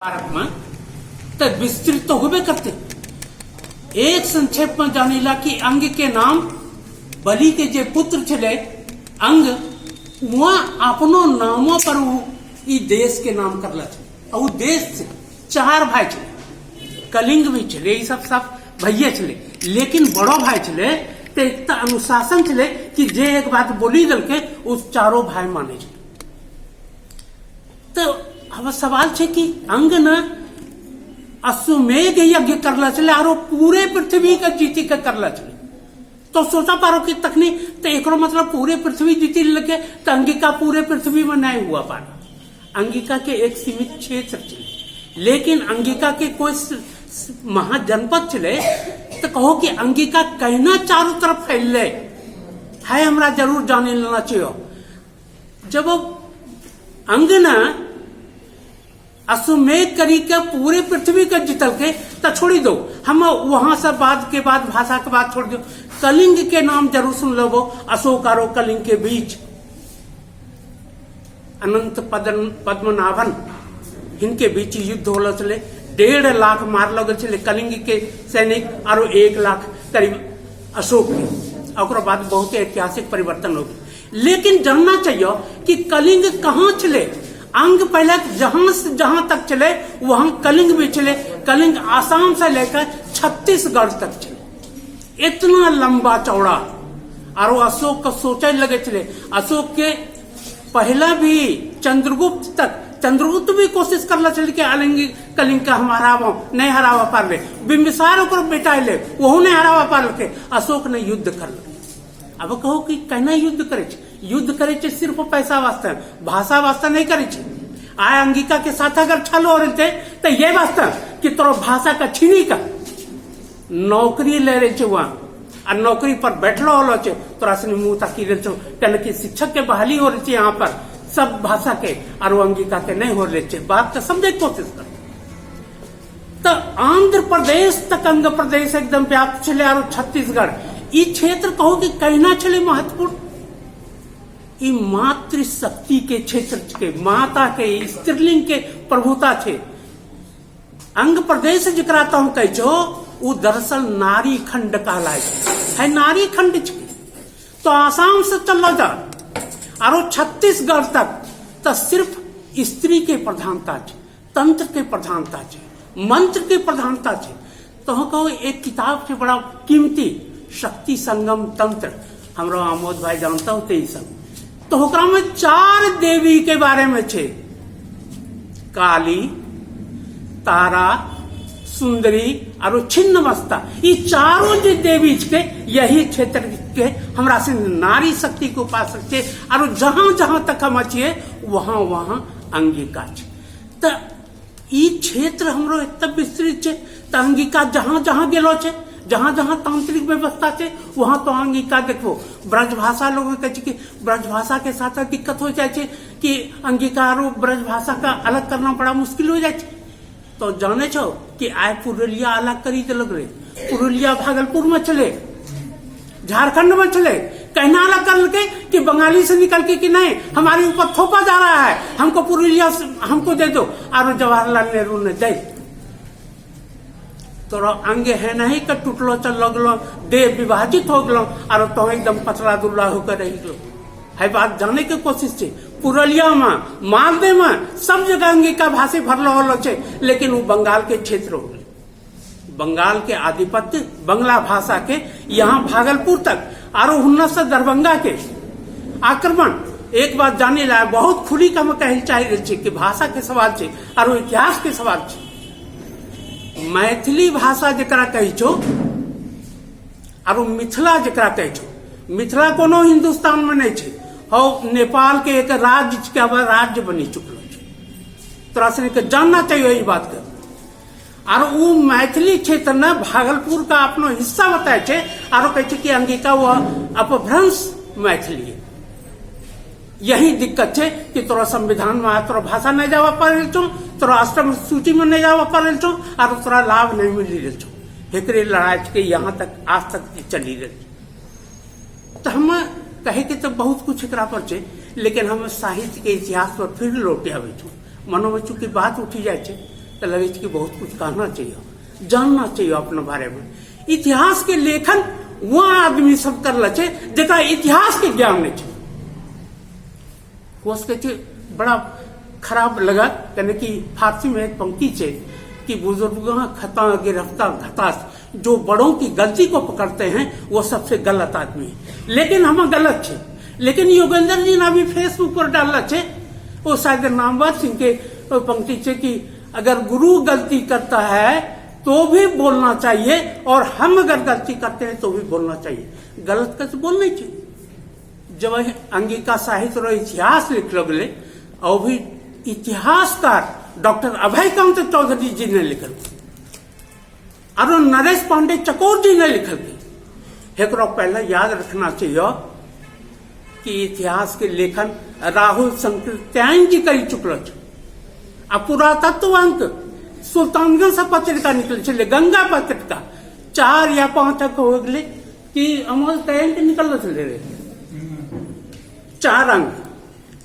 भारतमे तऽ विस्तृत तो होबे करते। एक संक्षेप में जानिला कि अंग के नाम बलि के जे पुत्र छले अंग, वहाँ अपनो नामों पर उ ई देश के नाम करला छे। आ उ देश से चार भाई छले, कलिंग भी छले, ई सब सब भैये छले, लेकिन बड़ो भाई छले ते इतना अनुशासन छले कि जे एक बात बोली दलके उस चारों भाई माने छले। तो अब सवाल छे कि अंग न अश्वमेघ यज्ञ करला छले आरो पूरे पृथ्वी के जीती के करला छले। तो सोचा पारो कि तखनी तो एकरो मतलब पूरे पृथ्वी जीती लगे तो अंगिका पूरे पृथ्वी में नहीं हुआ पारा। अंगिका के एक सीमित क्षेत्र छले, लेकिन अंगिका के कोई महाजनपद छले तो कहो कि अंगिका कहना चारों तरफ फैलले है, हमरा जरूर जाने लेना चाहिए। जब अंग न अश्वमेघ करी के पूरे पृथ्वी के जीतल के तो छोड़ी दो, हम वहां से बाद के बाद भाषा के बाद छोड़ दो। कलिंग के नाम जरूर सुन लो, अशोक आरो कलिंग के बीच अनंत पद्मनाभन इनके बीच युद्ध होलो छले। 1.5 लाख मारलो गेल छले कलिंग के सैनिक आरो 1 लाख करीब अशोक के। ओकरो बाद बहुत ऐतिहासिक परिवर्तन हो गए। लेकिन जानना चाहिए कि कलिंग कहाँ छले। अंग पहले जहां से जहां तक चले वहां कलिंग भी चले। कलिंग आसाम से लेकर छत्तीसगढ़ तक चले, इतना लंबा चौड़ा। और अशोक का सोचे लगे चले। अशोक के पहला भी चंद्रगुप्त तक, चंद्रगुप्त भी कोशिश करला चले कि अलिंग कलिंग का हम हरावो, नहीं हरावा पारले। बिंबिसार ओकर बेटा ले, वहू नहीं हरावा पारलके। अशोक ने युद्ध कर। अब कहो कि कहना युद्ध करे छे? युद्ध करे छे सिर्फ पैसा वास्ते, भाषा वास्ते नहीं करे छे। आय अंगिका के साथ अगर छल हो रहे थे तो ये वास्ते कि तोरो भाषा का छीनी का नौकरी ले रहे छे वहां आ नौकरी पर बैठलो होलो छे, तोरा सनी मुंह ताकी रहे छो। कहने की शिक्षक के बहाली हो रही छे यहाँ पर सब भाषा के और अंगिका के नहीं हो रहे छे। बात का समझे के कोशिश कर। तो आंध्र प्रदेश तक अंग प्रदेश एकदम व्याप्त छले और छत्तीसगढ़ ई क्षेत्र कहो कि कहना छले महत्वपूर्ण। ई मातृशक्ति के क्षेत्र के, माता के, स्त्रीलिंग के प्रभुता छे। अंग प्रदेश जकरा तो कह छो उ दरअसल नारी खंड कहलाय छै, है नारी खंड छे। तो आसाम से चलो जा आरो छत्तीसगढ़ तक तो सिर्फ स्त्री के प्रधानता छे, तंत्र के प्रधानता छे, मंत्र के प्रधानता छे। तो हम कहो एक किताब छे बड़ा कीमती, शक्ति संगम तंत्र, हमरो आमोद भाई जानता होते ई सब। तो ओकरा में 4 देवी के बारे में छे, काली, तारा, सुंदरी और छिन्नमस्ता। ये चारों जे देवी के यही क्षेत्र के हमरा से नारी शक्ति के उपासक छे और जहां जहां तक हम छिए वहां वहां अंगिका छे। तो ई क्षेत्र हमरो इतना विस्तृत छे तो अंगिका जहां जहां गेलो छे, जहां जहां तांत्रिक व्यवस्था छे वहां तो अंगिका देखो। ब्रजभाषा लोग कहे छे कि ब्रजभाषा के साथ दिक्कत हो जाए छे कि अंगिका और ब्रजभाषा का अलग करना बड़ा मुश्किल हो जाए छे। तो जाने छो कि आय पुरुलिया अलग करी देलक रे, पुरुलिया भागलपुर में चले, झारखंड में चले, कहना अलग कर कि बंगाली से निकल के कि नहीं हमारे ऊपर थोपा जा रहा है, हमको पुरुलिया हमको दे दो। और जवाहरलाल नेहरू ने दे तोरो अंग है नहीं का टूटलो चल लगलो, देह विभाजित हो गलो और तो एकदम पतला दुबला होकर रही गलो। है बात जाने के कोशिश छे। पुरलिया में, मालदे में सब जगह अंगिका भाषी भरलो होलो छे, लेकिन वो बंगाल के क्षेत्र हो गए। बंगाल के आधिपत्य बंगला भाषा के यहाँ भागलपुर तक और हुन्ना से दरभंगा के आक्रमण। एक बात जाने ला बहुत खुली का हम कहे चाह रहे छे कि भाषा के सवाल छे और इतिहास के सवाल छे। मैथिली भाषा जकरा कहै छो और मिथिला जकरा कहै छो, मिथिला कोनो हिंदुस्तान में नहीं छे, हौ नेपाल के एक राज्य के अब राज्य बनी चुकलो छे। तोरा सनी के जानना चाहिए ई बात के। और उ मैथिली क्षेत्र ने भागलपुर का अपनो हिस्सा बताए छे और कहै छे कि अंगिका वो अपभ्रंश मैथिली है। यही दिक्कत छे कि तोरा संविधान में तोरा भाषा नहीं जावा पा रहल छो, तोरा अष्टम सूची में नहीं जावा पा रहल छो और तोरा लाभ नहीं मिल रहल छो। एकरे लड़ाई के यहाँ तक आज तक चली रही। तो हम कहे के तो बहुत कुछ एकरा पर छे, लेकिन हम साहित्य के इतिहास पर फिर लौटे आवे छो। मनो में चूंकि बात उठी जाए छे। तो लगे छै कि बहुत कुछ कहना चाहिए, जानना चाहिए अपना बारे में। इतिहास के लेखन वह आदमी सब करल छै जकरा इतिहास के ज्ञान नहीं छै। हो सकै छै बड़ा खराब लगा, यानी कि फारसी में एक पंक्ति छै कि बुजुर्ग खता गिरफ्तार घतास, जो बड़ों की गलती को पकड़ते हैं वो सबसे गलत आदमी है। लेकिन हम गलत छे, लेकिन योगेंद्र जी ने अभी फेसबुक पर डालना छे, वो शायद नामवर सिंह के पंक्ति छे कि अगर गुरु गलती करता है तो भी बोलना चाहिए और हम अगर गलती करते हैं तो भी बोलना चाहिए। गलत का तो बोलना ही चाहिए। जब अंगिका साहित्य और इतिहास लिख लगले और भी इतिहासकार डॉक्टर अभयकांत चौधरी जी ने लिखल और नरेश पांडे चकोर जी ने लिखल। एकरो पहले याद रखना चाहिए कि इतिहास के लेखन राहुल संकृत्यायन जी करी चुकल छे। आ पुरातत्व अंक सुल्तानगंज से पत्रिका निकल छे, गंगा पत्रिका 4 या 5 अंक हो गए कि अमल तय के निकल छे रे 4 अंक,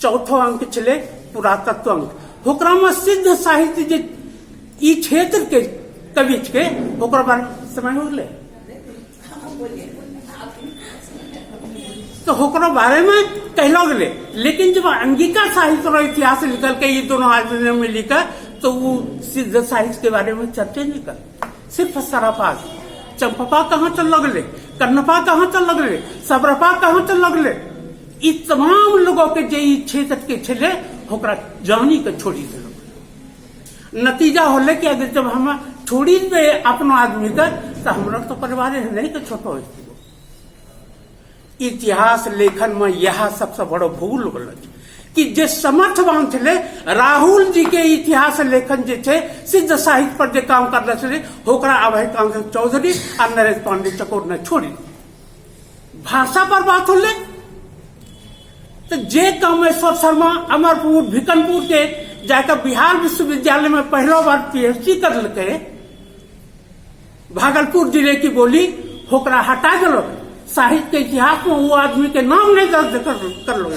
चौथो अंक छले पुरातत्व अंक। ओकरा में सिद्ध साहित्य जे ई क्षेत्र के कवि के ओकरा बारे समय हो गए तो ओकरा बारे में कहलो गेले। लेकिन जब अंगिका साहित्य और इतिहास निकल के ये दोनों आदमी ने मिली कर तो वो सिद्ध साहित्य के बारे में चर्चा नहीं कर, सिर्फ सराफाज चंपा कहाँ चल लगले, कर्णपा कहाँ चल लगले, सबरपा कहाँ चल लगले, ई तमाम लोगों के जे ई क्षेत्र के छले ओकरा जानी के छोड़ी दिलो। नतीजा होले कि अगर जब हम छोड़ी दे अपनो आदमी का तो हमरा तो परिवार नहीं के छोटो हो। इतिहास लेखन में यह सबसे बड़ो भूल होल कि जे समर्थवान छले राहुल जी के इतिहास लेखन जे छे सिद्ध साहित्य पर जे काम कर छले ओकरा अभयकांत चौधरी आ नरेश पांडे चकोर ने छोड़ी। भाषा पर बात होले तो जे कामेश्वर शर्मा अमरपुर भिकनपुर के जाकर बिहार विश्वविद्यालय में पहलो बार पीएचडी कर लके भागलपुर जिले की बोली ओकरा हटा दिलो, साहित्य के इतिहास में वो आदमी के नाम नहीं दर्ज कर लो।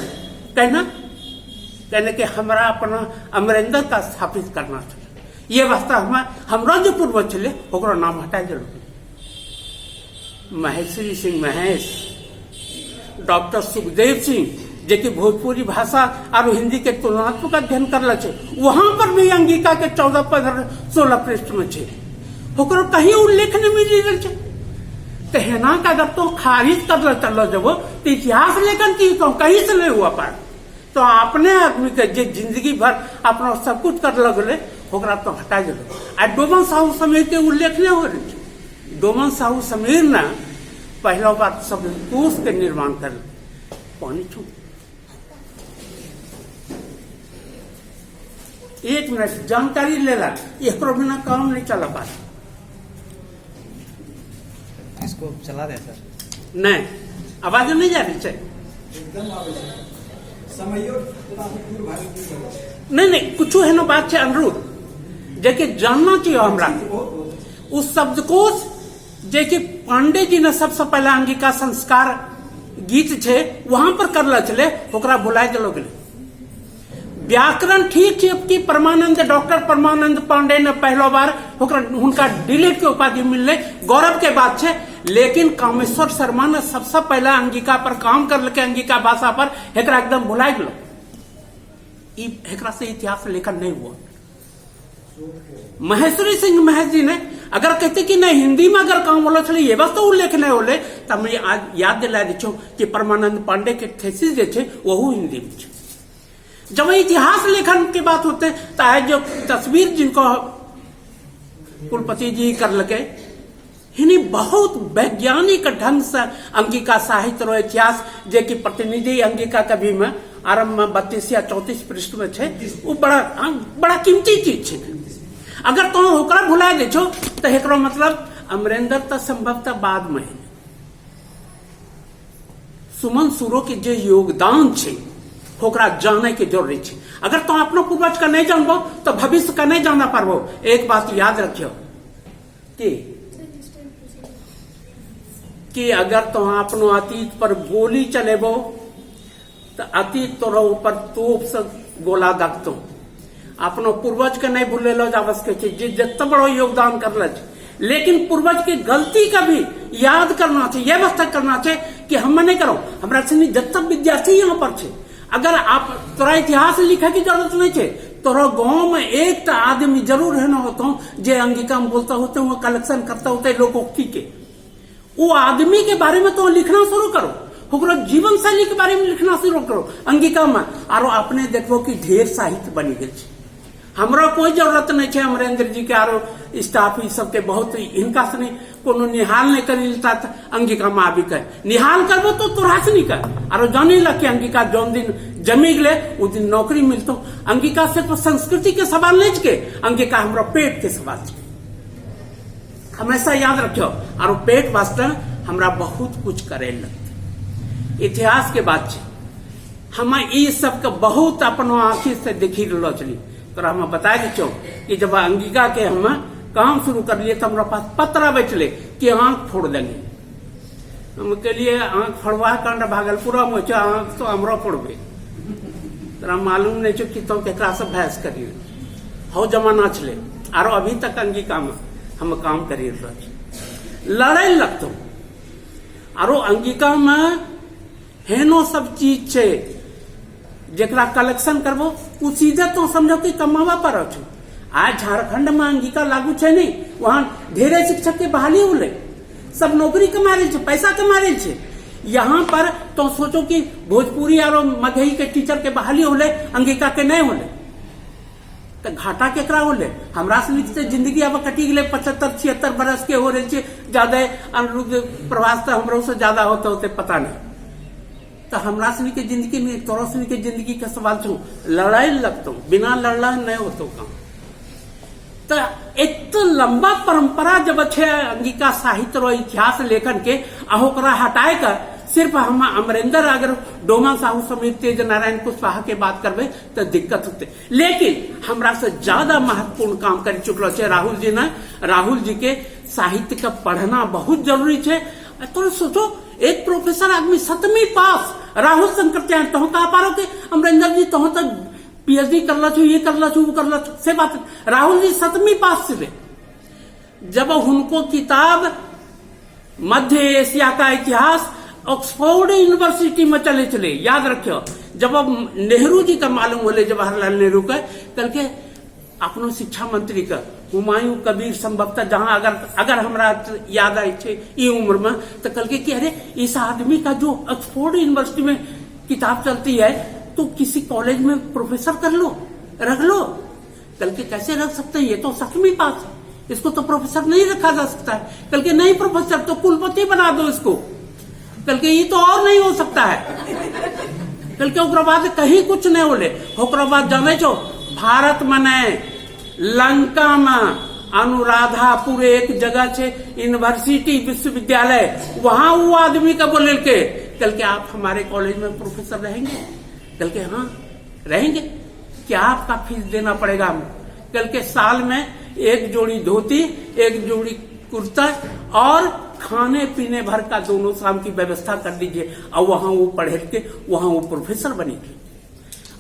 कहना कहने के हमरा अपना अमरिंदर का स्थापित करना छे, ये वास्ता हमरा जो पूर्वज छले ओकरा नाम हटा दिलो। महेश्वरी सिंह महेश, डॉक्टर सुखदेव सिंह जे कि भोजपुरी भाषा और हिंदी के तुलनात्मक अध्ययन करल छे, वहां पर भी अंगिका के 14 15 16 पृष्ठ में छे, ओकरो कहीं उल्लेख नहीं मिली रहल छे। तो हेना का अगर तो खारिज कर चलो जब तो इतिहास लेखन की तो कहीं से नहीं हुआ पार। तो अपने आदमी के जे जिंदगी भर अपना सब कुछ कर लगले ओकरा तो हटा दिलो। आ डोमन साहू समीर के उल्लेख नहीं हो रहे। डोमन साहू समीर ने पहला बार शब्दकोश के निर्माण कर पानी छू 1 मिनट जानकारी लेला, एकरो बिना काम नहीं चला पा। इसको चला दे सर। नहीं आवाज नहीं जा रही है एकदम आवे छे। समयो दूर भागी नहीं नहीं कुछ है ना बात है अनुरुद्ध जेके जानना चाहिए हमरा उस शब्दकोश जेके पांडे जी ने सबसे पहला अंगिका संस्कार गीत छे वहां पर करला छले ओकरा भुलाय देलो गेले। व्याकरण ठीक छे कि परमानंद डॉक्टर परमानंद पांडे ने पहलो बार ओकरा हुनका डिलीट के उपाधि मिलले, गौरव के बात छे। लेकिन कामेश्वर शर्मा ने सबसे पहला अंगिका पर काम कर लके अंगिका भाषा पर एकरा एकदम भुलाय गेलो। ई एकरा से इतिहास लेखन नहीं हुआ। महेश्वरी सिंह महेश जी ने अगर कहते कि नहीं हिंदी में अगर काम होलो छले ये बस तो उल्लेख नहीं होले, तब मैं आज याद दिला दी छो कि परमानंद पांडे के थीसिस जे छे वहु हिंदी में छे। जब इतिहास लेखन की बात होते तो आज जो तस्वीर जिनको कुलपति जी कर लगे हिनी बहुत वैज्ञानिक ढंग से अंगिका साहित्य और इतिहास जे कि प्रतिनिधि अंगिका कवि में आरंभ में 32 या 34 पृष्ठ में छे, वो बड़ा कीमती चीज छे। अगर तुम ओकरा भुला दे छो तो एकरो मतलब अमरिंदर तो संभवतः बाद में है। सुमन सुरो के जे योगदान छे ओकरा जाने के जरूरी छे। अगर तुम अपनो पूर्वज का नहीं जानबो तो भविष्य का नहीं जाना पारबो। एक बात याद रखियो कि अगर तुम अपनो अतीत पर गोली चलेबो तो अतीत तोरा ऊपर तोप से गोला दागतो, अपनो पूर्वज के नहीं भूलेलो जावे सकै छै, जे जते बड़ो योगदान करले छै, लेकिन पूर्वज के गलती का भी याद करना छै। यह व्यवस्था करना छै कि हम नहीं करो। हमरा सनी जते विद्यार्थी यहाँ पर छै, अगर आप तोरा इतिहास लिखे की जरूरत नहीं छै, तोरा गांव में एक आदमी जरूर है ना होता जे अंगिका में बोलता होते, वो कलेक्शन करता होते लोकोक्ति के, वो आदमी के बारे में तो लिखना शुरू करो, ओकरो जीवन शैली के बारे में लिखना शुरू करो अंगिका में, आरो अपने देखबो कि ढेर साहित्य बनी गेल छै। हमरा कोई जरूरत नहीं छै अमरेंद्र जी के आरो स्टाफ ई सबके, बहुत हिनका से नहीं कोनो निहाल नहीं करी लेता अंगिका में आबी के निहाल करबो तो तोरा से नहीं कर। आरो जाने ला कि अंगिका जौन दिन जमी गेले उ दिन नौकरी मिलतो। अंगिका सिर्फ संस्कृति के सवाल नहीं छै, अंगिका हमरा पेट के सवाल छै, हमेशा याद रखियो। आरो पेट वास्ते हमरा बहुत कुछ करे लगते। इतिहास के बात छै, हम ई सबके बहुत अपनो आंखि से देखी रहलो छली। तोरा हम बता दै छियौ कि जब अंगिका के हम काम शुरू कर लिए तो हमरा पास पत्र आबै छलै कि आंख फोड़ देंगे। हम कहलिए आंख फोड़वा कंड भागलपुरा में छै, आंख तो हमरो फोड़बे, तोरा मालूम नहीं छौ कि तो केकरा से बहस करी हो। जमाना छलै। आरो अभी तक अंगिका में हम काम करी रहल छी, लड़ाई लगतो। आरो अंगिका में हेनो सब चीज छै जेकरा कलेक्शन करबो उ सीधे तो समझो कि कमावा पर छो। आज झारखंड में अंगिका लागू छै नहीं, वहां ढेरे शिक्षक के बहाली होले, सब नौकरी कमा रहे छै, पैसा कमा रहे छै। यहाँ पर तो सोचो कि भोजपुरी और मगही के टीचर के बहाली होले, अंगिका के नहीं होले, तो घाटा केकरा होले? हमरा से जिंदगी अब कटी गेले, 75-76 बरस के हो रहे छै, ज्यादा अनिरुद्ध प्रवास तो हमरो से ज्यादा होते होते पता नहीं। तो हमरा सनी के जिंदगी में तोरा सनी के जिंदगी के सवाल छौ, लड़ाई लगतो, बिना लड़ला नहीं होतो काम। तो एत लंबा परंपरा जब छै अंगिका साहित्य और इतिहास लेखन के, आ ओकरा हटाए कर सिर्फ हम अमरेंद्र अगर डोमा साहू समेत तेज नारायण कुशवाहा के बात करबे तो दिक्कत होते। लेकिन हमरा से ज्यादा महत्वपूर्ण काम कर चुकलो छै राहुल जी ने। राहुल जी के साहित्य का पढ़ना बहुत जरूरी छै। तो सोचो, एक प्रोफेसर आदमी 7वीं पास राहुल शंकर, तो कहा पारो कि अमरेंद्र जी तो तक पीएचडी करला छो, ये करला छो, वो करला छो, से बात। राहुल जी 7वीं पास से जब उनको किताब मध्य एशिया का इतिहास ऑक्सफोर्ड यूनिवर्सिटी में चले चले, याद रखियो, जब अब नेहरू जी का मालूम होले, जवाहरलाल नेहरू का, कल के अपनो शिक्षा मंत्री का हुमायूं कबीर संभवतः, जहां अगर अगर हमरा याद आई छे ई उम्र में, तो कल के कि अरे, इस आदमी का जो ऑक्सफोर्ड यूनिवर्सिटी में किताब चलती है तो किसी कॉलेज में प्रोफेसर कर लो, रख लो। कल के कैसे रख सकते हैं, ये तो 7वीं पास है, इसको तो प्रोफेसर नहीं रखा जा सकता है। कल के नहीं प्रोफेसर तो कुलपति बना दो इसको। कल के ये तो और नहीं हो सकता है। कल के ओकरा बाद कहीं कुछ नहीं होले। ओकरा बाद जाने छो, भारत में नहीं, लंका में अनुराधापुर एक जगह छे यूनिवर्सिटी विश्वविद्यालय, वहां वो आदमी का बोले के, कल के आप हमारे कॉलेज में प्रोफेसर रहेंगे? कल के हाँ रहेंगे। क्या आपका फीस देना पड़ेगा हम? कल के साल में एक जोड़ी धोती, एक जोड़ी कुर्ता और खाने पीने भर का दोनों शाम की व्यवस्था कर दीजिए। और वहां वो पढ़े के वहां वो प्रोफेसर बनी थी।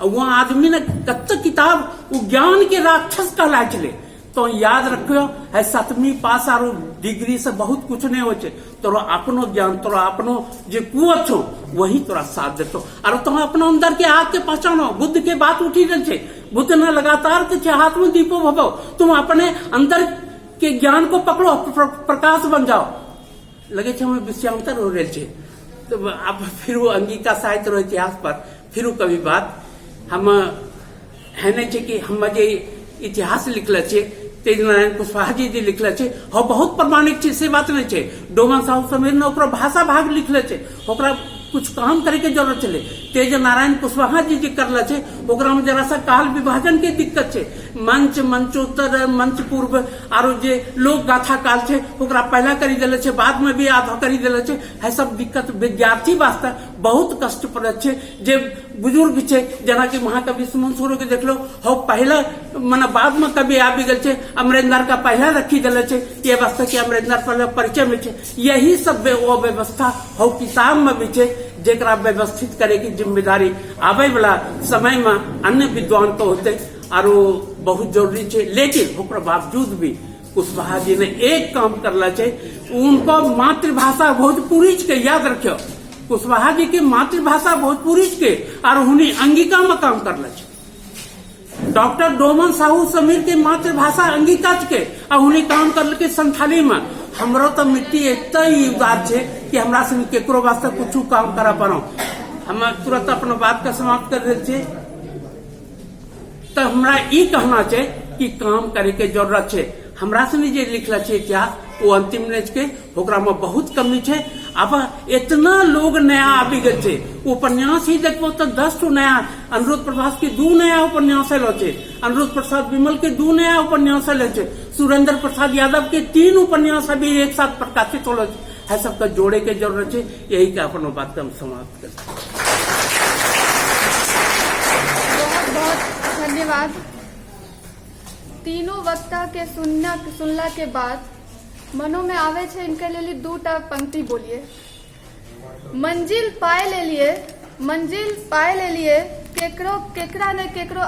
और वह आदमी ने कत्त किताब, वो ज्ञान के राक्षस कहलाए चले। तो याद रखियो है, 7वीं पास आरो डिग्री से बहुत कुछ नहीं हो छे। तोरो अपनो ज्ञान, तोरो अपनो जे कुवत छो, वही तोरा साथ देतो। आरो तुम अपनो अंदर के आग के पहचानो। बुद्ध के बात उठी रहल छे, बुद्ध ने लगातार के छे हाथ में दीपो भवो, तुम अपने अंदर के ज्ञान को पकड़ो, प्रकाश बन जाओ। लगे छे हमें विषयांतर हो रहल छे। तो अब फिर वो अंगिका साहित्य और इतिहास पर फिर कभी बात हम है नहीं छे कि हम जे इतिहास लिखले छे, तेज नारायण कुशवाहा जी जे लिखले छे, हो बहुत प्रमाणिक छे, से बात नहीं छे। डोमन साहू समीर ने ओकरा भाषा भाग लिखले छे, ओकरा कुछ काम करे के जरूरत छले। तेज नारायण कुशवाहा जी जे करले छे, ओकरा में जरा सा काल विभाजन के दिक्कत छे, मंच मंचोत्तर मंच पूर्व आरो जे लोक गाथा काल छे ओकरा पहला करी देले छे, बाद में भी आधा करी देले छे। है सब दिक्कत विद्यार्थी वास्ते बहुत कष्टप्रद छे। जे बुजुर्ग छे, जेनाकि महाकवि सुमन सूर्य के देखलो हो, पहला मने बाद में कभी आबि गेल छे, अमरेंद्र का पहला रखी देले छे, ये वास्ते कि अमरेंद्र पहले परिचय में छे। यही सब वो व्यवस्था हो किताब में भी छे, जेकरा व्यवस्थित करे की जिम्मेदारी आवे वाला समय में अन्य विद्वान तो होते। आरो बहुत जरूरी छै। लेकिन ओकरा बावजूद भी कुशवाहा जी ने एक काम करला छै, उनको मातृभाषा भोजपुरी के। याद रखियो, कुशवाहा जी के मातृभाषा भोजपुरी के और हुनी अंगिका में काम करला छै। डॉक्टर डोमन साहू समीर के मातृभाषा अंगिका के आ हुनी काम करलके संथाली में। हमरो तो मिट्टी एतना ही उदार छै कि हमरा संग केकरो वास्ते कुछ काम करा पारो। हम तुरंत अपना बात के समाप्त कर रहल छियै। तऽ हमरा ई कहना छै कि काम करे के जरूरत छै। हमरा सनी जे लिखले छै इतिहास, ओ अंतिम नहि छै, ओकरा में बहुत कमी छै। आब इतना लोग नया आबि गेल छै। उपन्यास ही देखबो तऽ 10 ठो नया, अनिरुद्ध प्रभास के दू नया उपन्यास आयल छै, अनिरुद्ध प्रसाद विमल के दू नया उपन्यास आयल छै, सुरेंद्र प्रसाद यादव के तीन उपन्यास अभी एक साथ प्रकाशित होलो छै। है सबके जोड़े के जरूरत छै। यही के अपन बात के हम समाप्त कर बहुत बहुत धन्यवाद। तीनों वक्ता के सुनना सुनला के बाद मनो में आवे छै, इनके लिए दूटा पंक्ति बोलिए। मंजिल पाए लेलिए, मंजिल पाए लेलिए, केकरो केकरा ने केकरो।